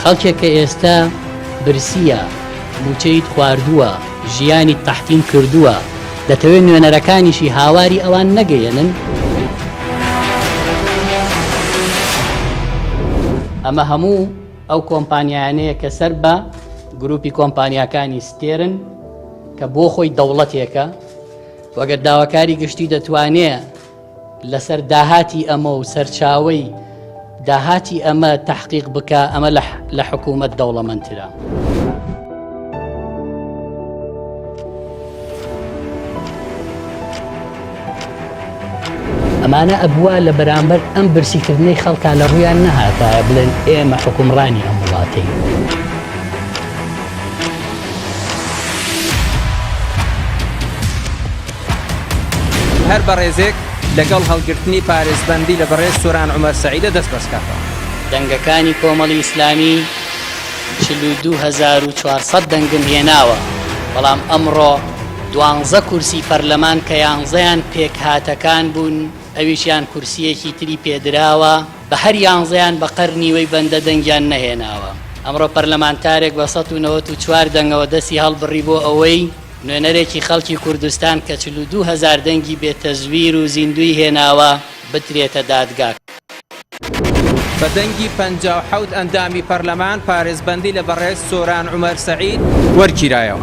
خەڵکێک کە ئێستا برسییە، مووچەیت خواردووە، ژیانیت تەحتیم کردووە، دەتەوێت نوێنەرەکانیشی هاواری ئەوان نەگەیەنن؟ ئەمە هەموو ئەو کۆمپانیایانەیە کە سەر بە گروپی کۆمپانیاکانی ستێرن کە بۆ خۆی دەوڵەتێکە و گەر داواکاری گشتی دەتوانێ لەسەر داهاتی ئەمە و سەرچاوەی داهاتی ئەمە تەحقیق بکا ئەمە لە حکوومەت دەوڵەمەندترە. ئەمانە ئەبوا لە بەرامبەر ئەم برسیکردنەی خەڵکا لە ڕوویان نەهاتایە بڵێن ئێمە حوکمڕانی ئەم وڵاتەین. هەر بەڕێزێک لەگەڵ هەڵگرتنی پارێزبەندی لە بەڕێز سۆران عومەر سەعیدە دەست بەرزکاتەوە. دەنگەکانی کۆمەڵی ئیسلامی 42400 دەنگم هێناوە، بەڵام ئەمڕۆ دوانزە کورسی پەرلەمان کە یانزەیان پێکهاتەکان بوون ئەویشیان کورسییەکی تری پێدراوە، بە هەر یانزەیان بە قەر نیوەی بەندە دەنگیان نەهێناوە. ئەمڕۆ پەرلەمانتارێک بە 194 دەنگەوە دەستی هەڵبڕی بۆ ئەوەی نوێنەرێکی خەڵکی کوردستان کە 42 هەزار دەنگی بێ تەزویر و زیندووی هێناوە بدرێتە دادگا. بە دەنگی 57 ئەندامی پەرلەمان پارێزبەندی لە بەڕێز سۆران عومەر سەعید وەرگیرایەوە.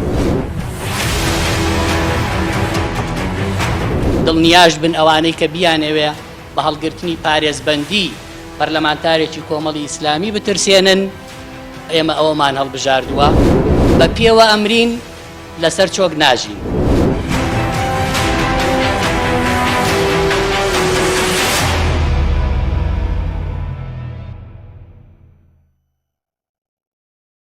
دڵنیاش بن ئەوانەی کە بیانەوێ بە هەڵگرتنی پارێزبەندی پەرلەمانتارێکی کۆمەڵی ئیسلامی بترسێنن، ئێمە ئەوەمان هەڵبژاردووە، بە پێوە ئەمرین، لەسەر چۆک ناژین.